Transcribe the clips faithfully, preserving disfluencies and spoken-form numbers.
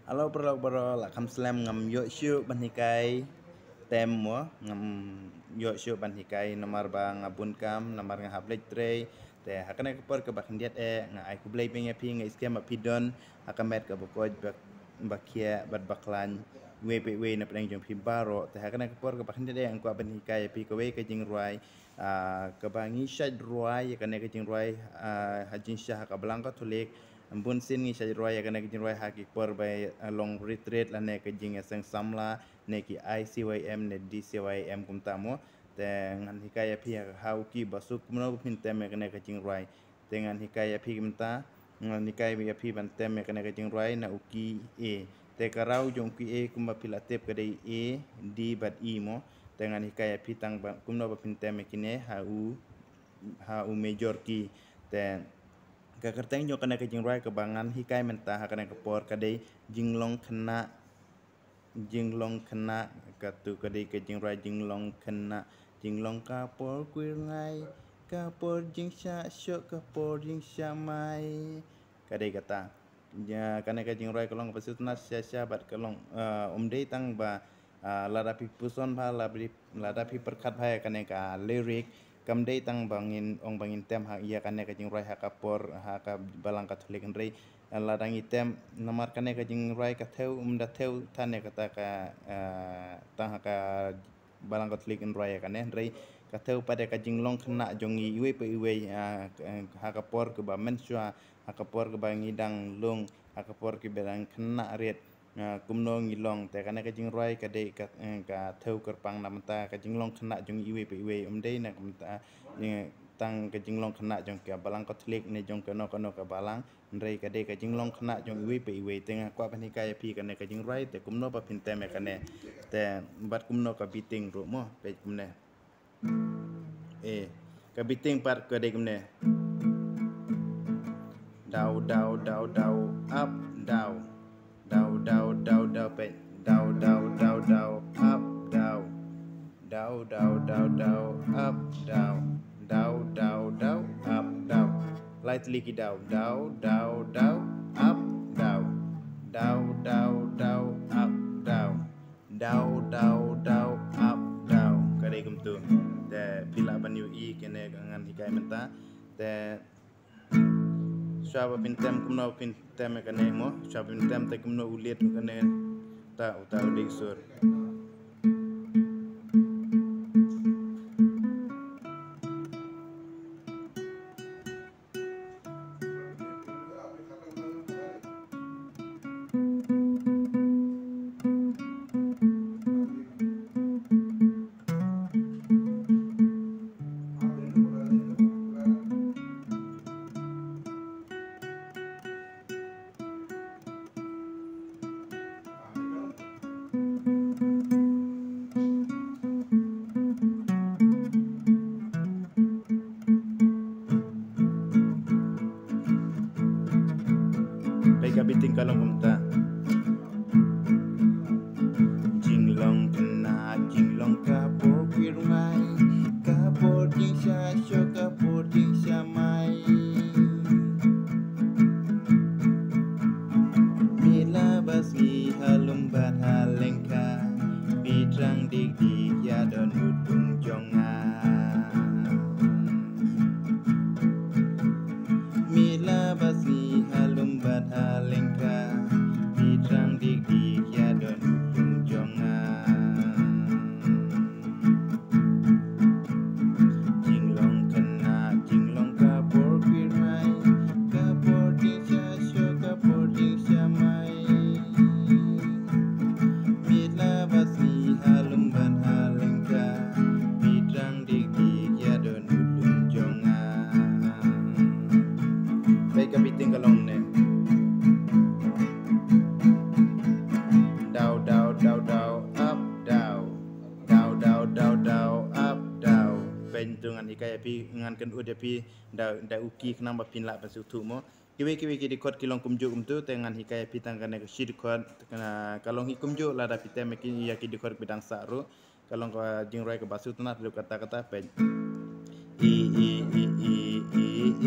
Hello paralok baroh, lah kham slem, ngam ïoh shuh ban hikai tem mo, ngam ïoh shuh ban hikai namar ba nga bun kam, namar nga hap leit trei. Te ha kane ka por kaba khyndiat eh nga ai khublei biang ïa phi, nga i skhem ba phi don ha ka met kaba koit ba, ba khiah bad ba khlaiñ, iwei pa iwei na pdeng jong phi baroh. Te ha kane ka por kaba khyndiat eh nga kwah ban hikai ïa phi kawei ka jingrwai, ah, kaba ngi shait rwai ïa kane ka jingrwai, ah, ha jingshisha ha ka Balang Katholik. Bunsien ngi shait rwai ïa kane ka jingrwai ha ki por ba, ah, long retreat lane ka jingïaseng samla ne ki I C Y M ne D C Y M kumta mo. Te ngan hikai ïa phi ha u key ba suk kumno ba phin tem ïa kane ka jingrwai. Te ngan hikai ïa phi mynta, ngan hikai ïa phi ban tem ïa kane ka jingrwai na u key A. Te ka raw jong u key A kumba phi la tip ka dei A, D bad E mo. Te ngan hikai ïa phi tang ba kumno ba phin tem ïa kine ha u, ha u major key. Te ka kyrteng jong kane ka jingrwai kaba ngan hikai mynta ha kane ka por ka dei Jinglong Khynnah, Jinglong Khynnah. Katu ka dei ka jingrwai Jinglong Khynnah. Jinglong ka por khuid rngai, ka por jingshah shoh, ka por jingshah mai. Ka dei kata. Ïa kane ka jingrwai ka long kaba sngewtynnat shisha bad ka long, ah, um dei tang ba, ah, lada phi puson bha, lada phi, lada phi pyrkhat bha ïa kane ka lyric, kam dei tang ba ngin ong ba ngin tem ha ïa kane ka jingrwai ha ka por, ha ka Balang Katholik, hynrei, ah, lada ngi tem namar kane ka jingrwai ka thew, um da thew than ïa kata ka, ah, tang ha ka Balang Katholik yn rwai ïa kane, hynrei ka thew pat ïa ka jinglong khynnah jong ngi iwei pa iwei, ah, ha ka por kaba mynshuwa, ha ka por kaba ngi dang lung, ha ka por kaba dang khynnah rit, ah, kumno ngi long. Te kane ka jingrwai ka dei ka, eh, ka thew kyrpang na bynta ka jinglong khynnah jong ngi iwei pa iwei, um dei na ka bynta, eh, tang ka jinglong khynnah jong ka Balang Katholik ne jong kano kano ka balang. Hynrei ka dei ka jinglong khynnah jong iwei pa iwei. Te nga kwah ban hikai ïa phi kane ka jingrwai, te kumno ba phin tem ïa kane, te bad kumno ka beating ruh mo, peit kumne. Eh, ka beating pat ka dei kumne. Daw, daw, daw, daw, up, daw. Daw, daw, daw, daw, peit. Daw, daw, daw, daw, up, daw. Daw, daw, daw, daw, up, daw. Daw, daw, daw, up, daw. Lai tylli ki daw. Daw, daw, daw, up, daw. Daw, daw, daw, up, daw. Daw, daw, daw, up, daw. Ka dei kumtu. Te phi lah ban ïohi kane ka ngan hikai mynta. Te shuwa ba phin tem kumno phin tem ïa kane mo. Shuwa ba phin tem te kumno u lead kane. Ta uta u dei sur. Peit ka beating ka long kumta. Jinglong khynnah, jinglong ka por khuid rngai, ka por jingshah shoh, ka por jingshah mai. Mila ba sngi ha lum bad ha lyngkha, phi thrang dik dik ïa don u tung jong nga. Mila ba sngi ha lum bad ha lyngkha, phi thrang dik dik ïa don u tung jong nga. Jinglong khynnah, jinglong ka por khuid rngai, ka por jingshah shoh, ka por jingshah mai. Mila ba sngi ha lum bad ha lyngkha, phi thrang dik dik ïa don u tung jong nga. Peit ka beating ka long ne. Daw, daw, daw, daw, up, daw. Daw, daw, daw, daw, up, daw. Peit tu ngan hikai ïa phi, ngan kynduh ïa phi da, da u key khnang ba phin lah ban sngewthuh mo. Kiwei kiwei ki dkhot ki long kumjuh kumtu, te ngan hikai ïa phi tang kane ka shi dkhot, ka long hi kumjuh, lada phi tem ïa ki, ïa ki dkhot kiba dang sah ruh. Ka long ka jingrwai kaba sngewtynnat ruh kata kata, peit. I, i, i, i, i,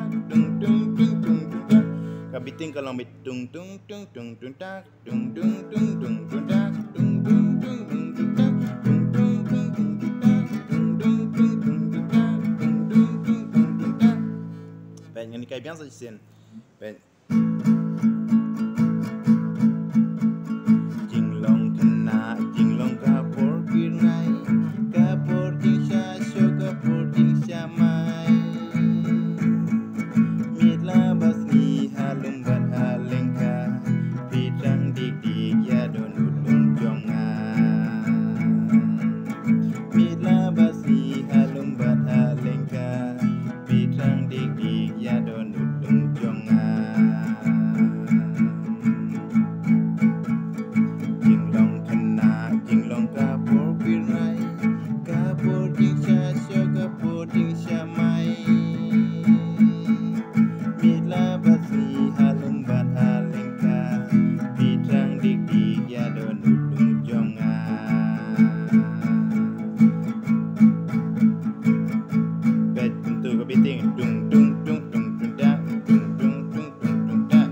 tak, tung tung tung tung tung tak. Ka beating ka long beit tung tung tung tung tung tak, tung tung tung tung tung tak, tung tung tung tung tung tak, tung tung tung tung tung tak, tung tung tung tung tung tak, tung tung tung tung tung tak. Peit, ngan hikai biang sa shisien. Peit. Jinglong khynnah, jinglong ka por pyrnai, ka por jingshisha, ka por jingshisha mai. Miet la ba sngi ha lum bad ha lyngkha, phi thrang dik dik ïa dohnud lum jong nga. Miet la ba sngi ha lum bad ha lyngkha, phi thrang dik dik ïa dohnud lum jong nga. Jinglong khynnah, jinglong ka por pyrnai, ka por jingshisha, ka por jingshisha mai. Miet la ba sngi ha lum bad ha lyngkha, phi thrang dik dik ïa dohnud lum jong nga. Peit, kumtu ka beating, tung tung tung tung tung tak, tung tung tung tung tung tak.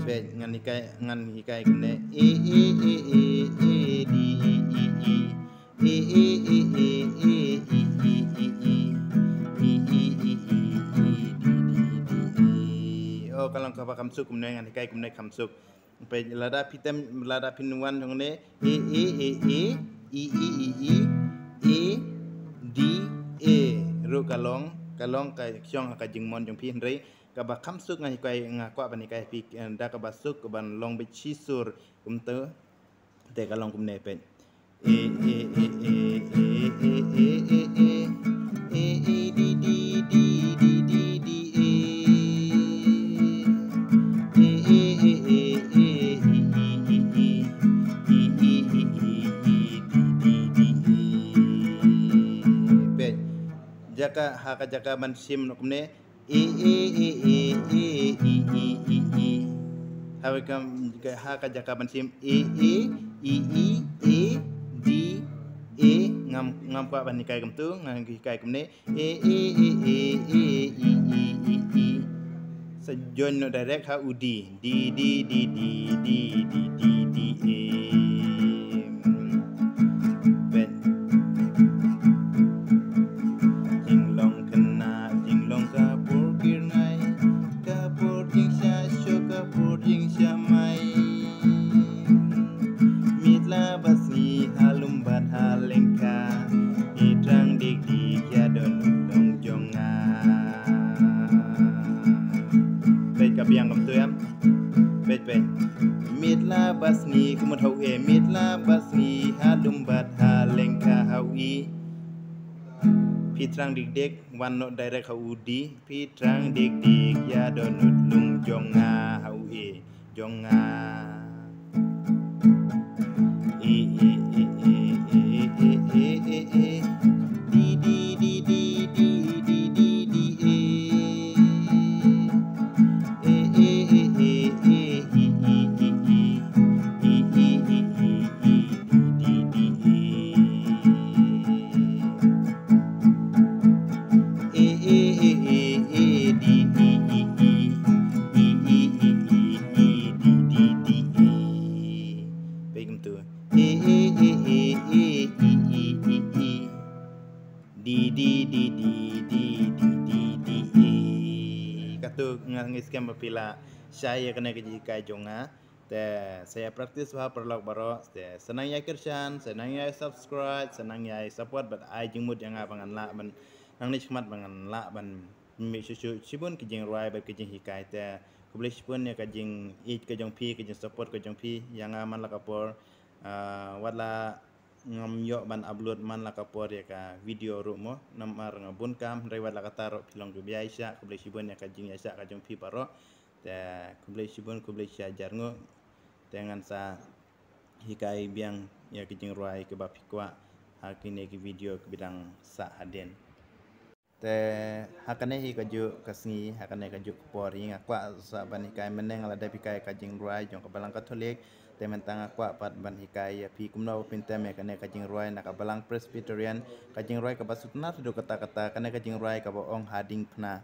Peit, ngan hikai, ngan hikai kumne. E, e, e, e, e, di, i, i, i. E, e, e, e, e, i, i, i, i. I, i, i, i, i, di, di, di, i. Oh, ka long kaba kham suk kumne, ngan hikai kumne kham suk. Peit, lada phi tem, lada phin wan hangne. E, e, e, e, i, i, i, i. E, di, e. Ruh ka long, ka long ka shong ha ka jingmon jong phi, hynrei kaba kham suk nga hikai, nga kwah ban hikai phi, eh, da kaba suk, kaba long beit shi sur, kumta, te ka long kumne, peit. E, e, e, e. E, e, di, di, di, di, di, di, e. E, e, e, e, e, i, i, i, i. I, i, i, i, i, di, di, di, e. Peit. Jaka, ha ka jaka ban shim noh kumne. E, e, e, e, e, i, i, i, i. Ha ka, ha ka jaka ban shim e, e, i, i, e, di, e. Ngam, ngam kwah ban hikai kumtu, ngan hikai kumne. E, e, e, e, e, i, i, i, i. Sa join noh direct ha u di. Di, di, di, e. Mitla basngi kumut hau e, mitla basngi halum bat haleng ka hau i. Phi thrang dik dik, wan noh direct hau di. Phi thrang dik dik, ya donut lung jong nga hau e, jong nga. E, e, e, e, e, e, e, e, e, e. Di, di, di, di, di, di, di, di, e. E, e, e, e, e, i, i, i, i, i, i, i, i, i, di, di, di, e. E, e, e, e, e, di, i, i, i, i, i, i, i, i, di, di, di, e. Peit kumtu. E, e, e, e, e, i, i, i, i. Di, di, di, di, di, di, di, di, e. Kato nga, nga ngeit skhem ba phi la shai ïa kane ka jinghikai jong nga. Te sa ïa practice bha paralok baroh. Te sa nang ïa kyrshan, sa nang ïa subscribe, sa nang ïa support bad ai jingmut ïa nga ba ngan lah ban, nangne shakhmat ba ngan lah ban mih shuh shuh shibun ki jingrwai bad ki jinghikai. Te khublei shibun ïa ka jingïeit ka jong phi, ka jingsupport ka jong phi ïa nga man la ka por. Ah, wat la ngam ïoh ban upload man la ka por ïa ka video ruh mo, namar nga bun kam, hynrei wat la katta ruh phi long kiba ïaishah, khublei shibun ïa ka jingïaishah ka jong phi baroh. Te khublei shibun, khublei shi hajar nguh. Te ngan sa hikai biang ïa ki jingrwai kiba phi kwah ha kine ki video kiba dang sah hadien. Te ha kane hi kajuh ka sngi, ha kane kajuh ka por hi nga kwah sa ban hikai, mynne nga la dep hikai ka jingrwai jong ka Balang Katholik. Te mynta nga kwah pat ban hikai ïa phi kumno ba phin tem ïa kane ka jingrwai na ka Balang Presbyterian, ka jingrwai kaba sngewtynnat haduh katta katta, kane ka jingrwai kaba ong Hading Phna.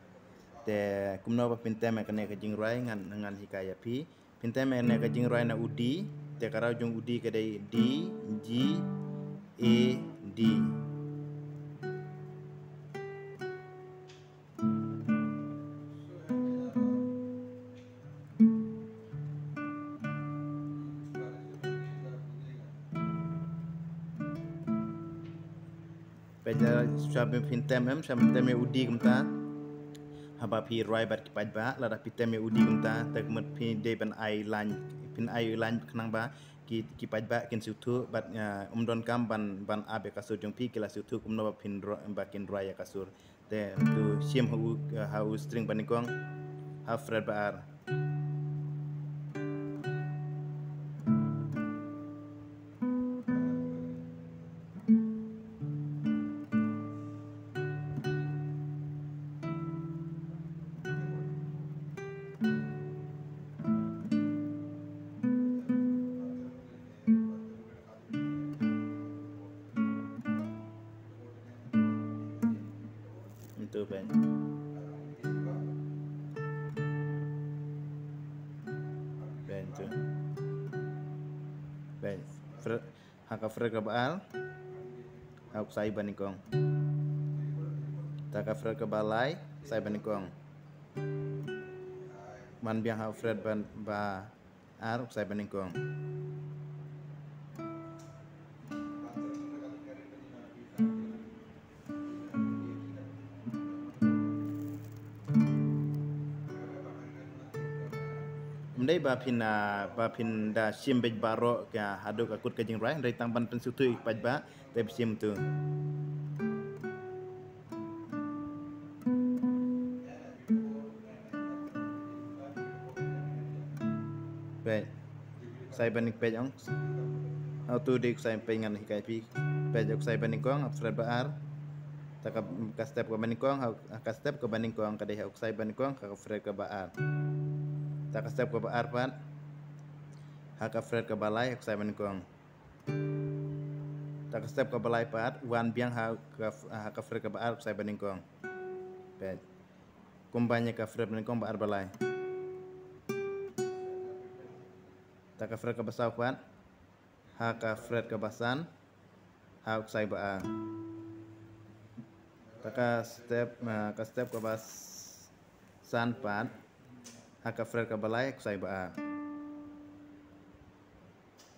Te kumno ba phin tem ïa kane ka jingrwai ngan, ngan hikai ïa phi. Phin tem ïa kane ka jingrwai na u D, te ka raw jong u D ka dei D, G, A, D. Peit, eh, shwa phin tem em, shwa phin tem ïa u D kumta. Haba phi rwai bad ki paidbah, lada phi tem ïa u D kumta, te ka mut phi dei ban ai line, phin ai line khnang ba ki, ki paidbah kin sngewthuh, bad, eh, ym donkam ban, ban ap ïa ka sur jong phi, ki la sngewthuh kumno ba phin rw-, ba kin rwai ïa ka sur. Te to shim ha u, eh, ha u string ba nyngkong, ha fret ba ar. Ntu peit. Peit ntu. Peit. Fret, ha ka fret kaba ar, ha u ksai ba nyngkong. Ta ka fret kaba lai, ksai ba nyngkong. Wan biang ha u fret ba, ba ar, u ksai ba nyngkong. Ym dei ba phin, ah, ba phin da shim beit baroh ka haduh ka kut ka jingrwai, hynrei tang ban pynsngewthuh ïa ki paidbah, te phi shim tu. Peit. Ksai ba nyngkong peit ong. Hau tu dei ksai peit ngan hikai phi. Peit ksai ba nyngkong, ha fret ba ar. Ta ka, ka step kaba nyngkong, ha, ka step kaba nyngkong, ka dei ha ksai ba nyngkong, ha ka fret kaba ar. Ta ka step kaba ar pat. Ha ka fret kaba lai, ha ksai ba nyngkong. Ta ka step kaba lai pat, wan biang ha ka, ha ka fret kaba ar, ksai ba nyngkong. Peit. Kumba ïa ka fret ba nyngkong ba ar ba lai. Ta ka fret kaba saw pat, ha ka fret kaba san, ha u ksai ba ar. Ta ka step, ah, ka step kaba s-, san pat, ha ka fret kaba lai, ha u ksai ba ar.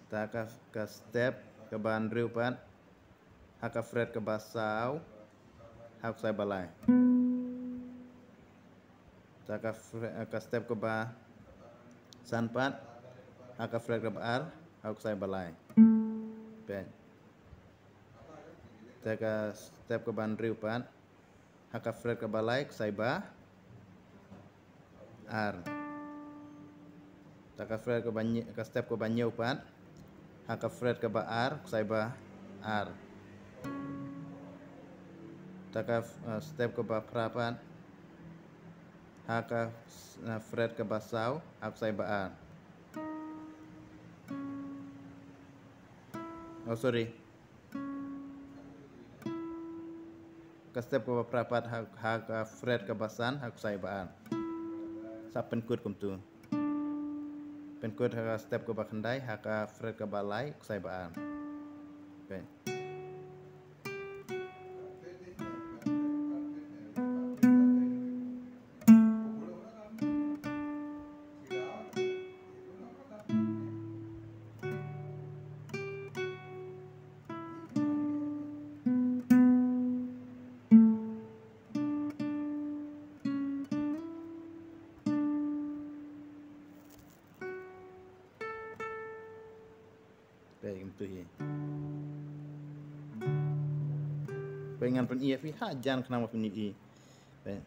Ta ka, ka step kaba hynriew pat, ha ka fret kaba saw, ha u ksai ba lai. Ta ka fre-, ka step kaba san pat, ha ka fret kaba ar, ha u ksai ba lai. Peit. Te ka step kaba hynriew pat, ha ka fret kaba lai, ksai ba ar. Te ka fret kaba hynñi-, ka step kaba hynñiew pat, ha ka fret kaba ar, ksai ba ar. Te ka, eh, step kaba phra pat, ha ka, eh, fret kaba saw, ha u ksai ba ar. Oh, sorry. Ka step kaba phra pat ha, ha ka fret kaba san, ha u ksai ba ar. Sa pynkut kumtu. Pynkut ha ka step kaba khyndai, ha ka fret kaba lai, u ksai ba ar. Okay. Peit kumtu hi. Peit ngan pyni ïa phi hajan khnang ba phin ïohi. Peit.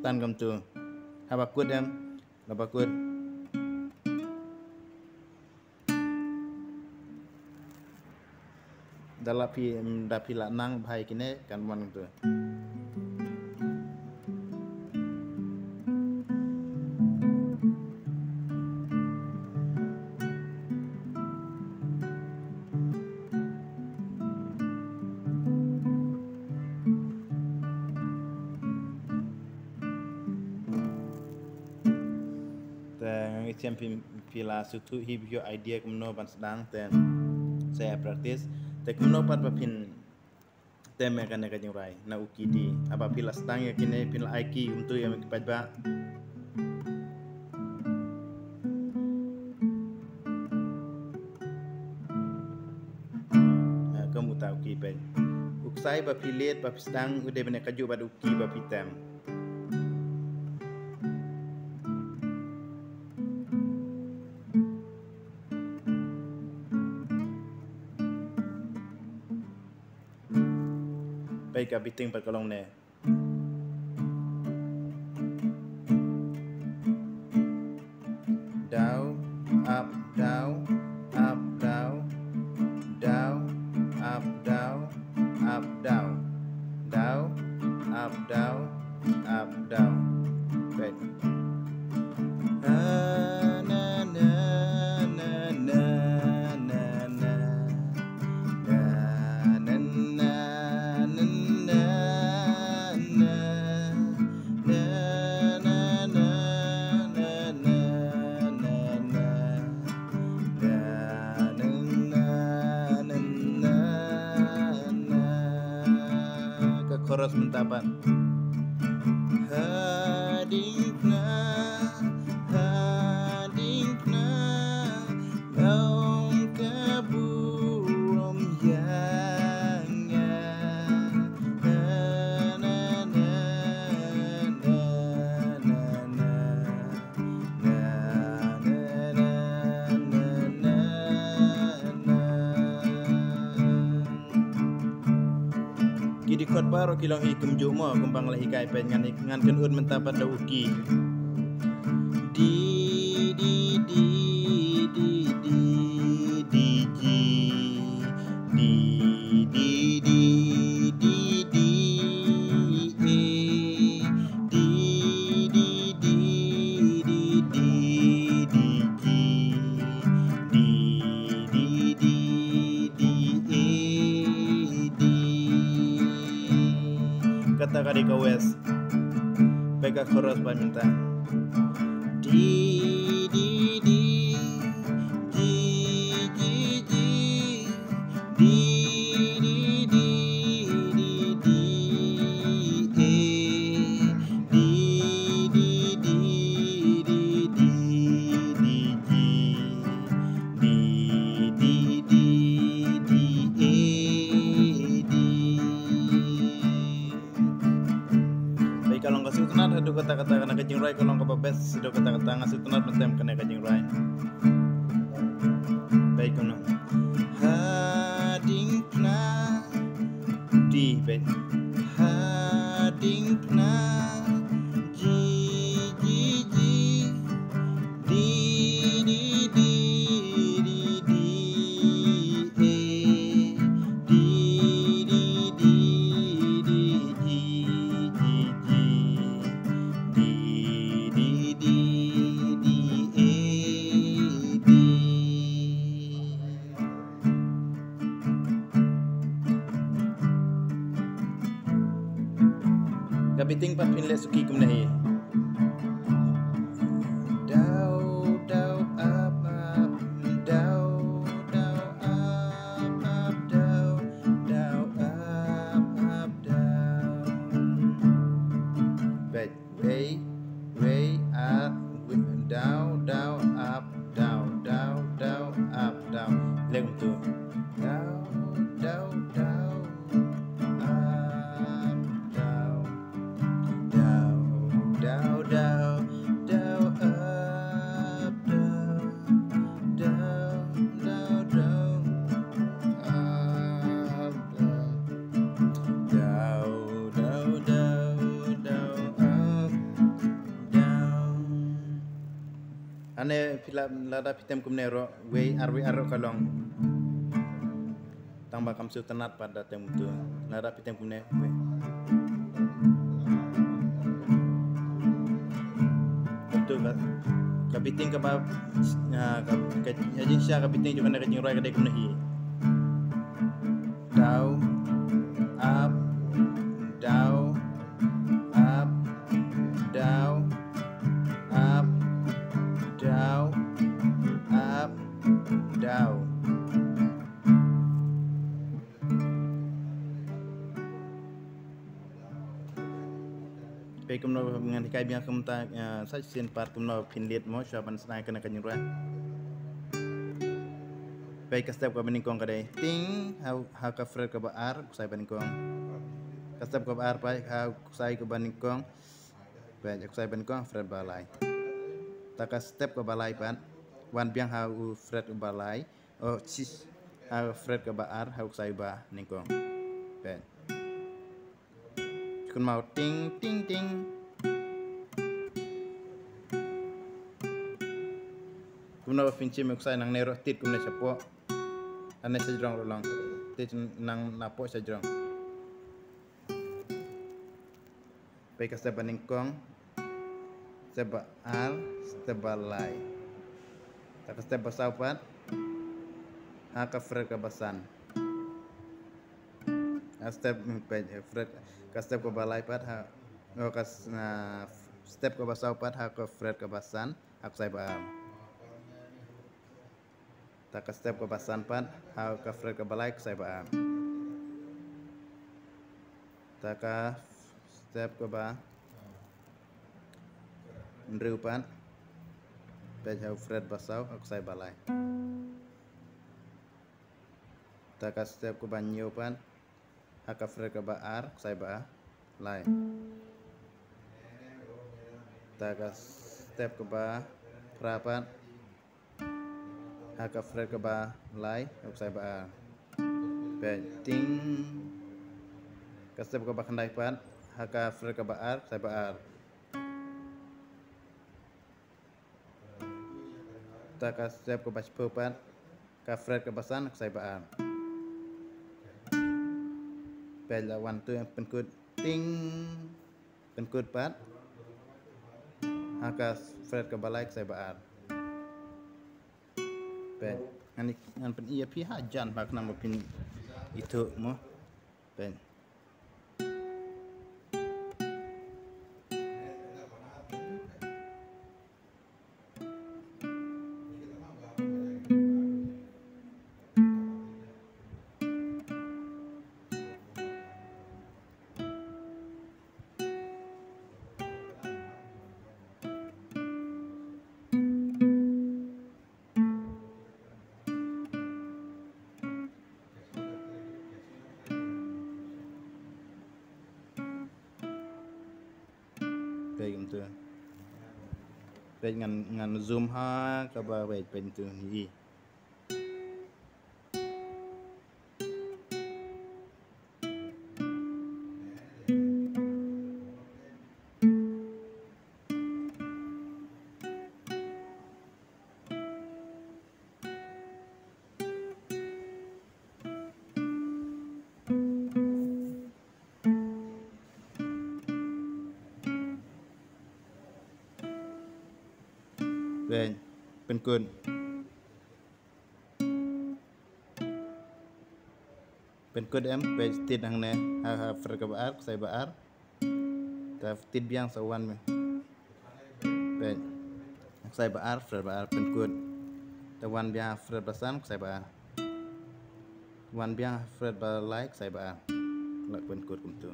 Tan kumtu. Haba kut em, haba kut. Da la phi, da phi la nang bha ïa kine kan mon tu. Te nga ngeit skhem phi, phi la sngewthuh hi ba ïoh idea kumno ban sdang, te sa ïa practice. Te kumno pat ba phin tem ïa kane ka jingrwai na u key D. Haba phi la sdang ïa kine, phin la ai key kumtu ïa ki paidbah. Ha, kum uta u key peit. U ksai ba phi leit, ba phi sdang, u dei ban ïa kajuh bad u key ba phi tem. Peit ka beating pat ka long ne. Down, up, down, up, down, down, up, down, up, down, down, up, down, up, down. Peit. Na, na, na. Ka chorus mynta pat. Hadien kane, hadien kane, ong ka burom ïa nga. Na, na, na. Ki dkhot baroh ki long hi kumjuh mo, kumba nga la hikai peit. Ngan, ngan kynnoh mynta pat da u key. D, D, D, G. D, D, D, D, D, A. D, D, D, D, D, G. D, D, D, D, A, D. Kata ka dei ka west. Peit ka chorus pat mynta. D, D, D, G, G, Di, di, di, di, di, e. Di, di, di, di, di, di, gi. Di, di, di, di, e, di. Peit ka long ka sngewtynnat haduh katta katta, kane ka jingrwai ka long kaba best haduh katta katta, nga sngewtynnat ban tem kane ka jingrwai. Peit kumno. Ha diengphna, di, peit. Ha diengphna, ji, ji, ji. Di, di, di, di, di, e. Di, di, di, di, di, gi, gi, gi. Di, di, di, di, e, di. Ka beating pat phin leh suki kumne hi. Down, down, up, up, down, down, up, up, down, down, up, up, down. Peit, wei, wei, up, wei, down, down, up, down, down, down, up, down. Leh kumtu. Down, down, down, up, down. Down, down, down, down, up, down. Down, down, down, up, down. Down, down, down, down, up, down. Ane phi la, lada phi tem kumne ruh, wei ar, wei ar ruh ka long. Tang ba kam sngewtynnat pat da tem tu. Lada phi tem kumne. Wei. Tu ka, ka beating kaba, ah, ka, ka, ka jingshisha ka beating jong kane ka jingrwai ka dei kumne hi. Down, up, down, up, down, up, down, up, down. Peit kumno ngan hikai biang kumta, eh, sa shisien pat kumno phin leit mo, shuwa ban sdang ïa kane ka jingrwai. Peit ka step kaba nyngkong ka dei ting, ha, ha ka fret kaba ar, ksai ba nyngkong. Ka step kaba ar pat, ha ksai kaba nyngkong. Peit, ksai ba nyngkong, fret ba lai. Ta ka step kaba lai pat, wan biang ha u fret kaba lai. Oh, sis. Ha fret kaba ar, ha u ksai ba nyngkong. Peit. Kynmaw ting, ting, ting. Kumno ba phin shim u ksai nangne ruh, tied kumne shapoh. Hangne shajrong ruh long. Tied nang napoh shajrong. Peit ka step ba nyngkong, step ba ar, step ba lai. Ta ka step ba saw pat, ha ka fret kaba san. Ha step, peit, fret, ka step kaba lai pat, ha, oh, ka s-, ah, step kaba saw pat, ha ka fret kaba san, ha ka ksai ba ar. Ta ka step kaba san pat, ha ka fret kaba lai ksai ba ar. Ta ka step kaba hynriew pat, peit ha u fret ba saw, ha ksai ba lai. Ta ka step kaba hynñiew pat, ha ka fret kaba ar, ksai ba lai. Ta ka step kaba phra pat, ha ka fret kaba lai, ha ksai ba ar. Peit ting. Ka step kaba khyndai pat, ha ka fret kaba ar, ksai ba ar. Ta ka step kaba shiphew pat, ka fret kaba san, ksai ba ar. Peit la wan tu, pynkut ting. Pynkut pat, ha ka fret kaba lai, ksai ba ar. Peit, ngan, ngan pyni ïa phi hajan ba khnang ba phin ithuh mo. Peit. Peit kumtu. Peit ngan, ngan zoom ha kaba peit, peit kumtu ni. Peit, pynkut. Pynkut em, peit, tied hangne, ha, ha, fret kaba ar, ksai ba ar. Te tied biang sa wan me. Peit. Ksai ba ar, fret ba ar, pynkut. Te wan biang fret ba san, ksai ba ar. Wan biang fret ba lai, ksai ba ar. Lah pynkut kumtu.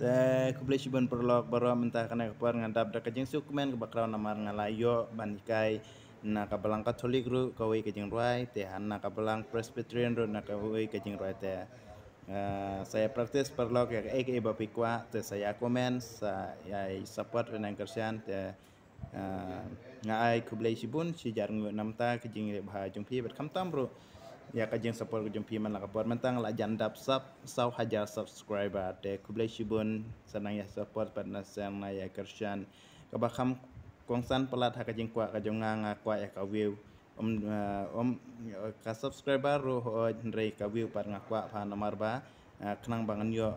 Te khublei shibun paralok baroh, mynta kane ka por nga dap da ka jingsngewkmen kaba khraw namar nga la ïoh ban hikai na ka balang Katholik ruh kawei ka jingrwai, te hana ka balang Presbyterian ruh na kawei ka jingrwai te. Ah, sa ïa practice paralok ïa kaei kaei ba phi kwah, te sa ïa comment, sa ïa support ïa nang Christian te. Ah, nga ai khublei shibun, shi jar ngut namta ka jingïaleh bha jong phi bad khamtam ruh ïa ka jingsupport ka jong phi man la ka por mynta nga la jan dap sap saw hajar subscriber te khublei shibun sa nang ïa support bad na seng na ïa Christian kaba kham kongsan palat ha ka jingkwah ka jong nga, nga kwah ïa ka view. Um, ah, um, ka subscriber ruh hooid hynrei ka view pat nga kwah bha namar ba ah, khnang ba ngan ïoh,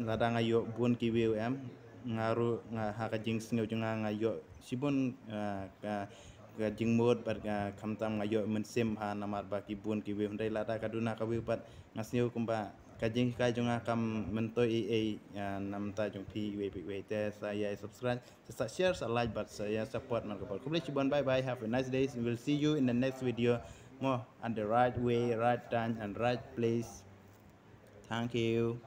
lada nga ïoh bun ki view em, nga ruh nga ha ka jingsngew jong nga nga ïoh shibun, ah, ka, ka jingmut bad ka khamtam nga ïoh mynsiem ha namar ba ki bun ki view hynrei lada ka duna ka view pat nga sngew kumba ka jinghikai jong nga kam myntoi ei ei, ah, namta jong phi iwei pa iwei te sa ïa subscribe. Sa share, sa like, bad sa ïa support man ka por. Khublei shibun, bye bye, have a nice day. We'll see you in the next video. Mo at the right way, right time, and right place. Thank you.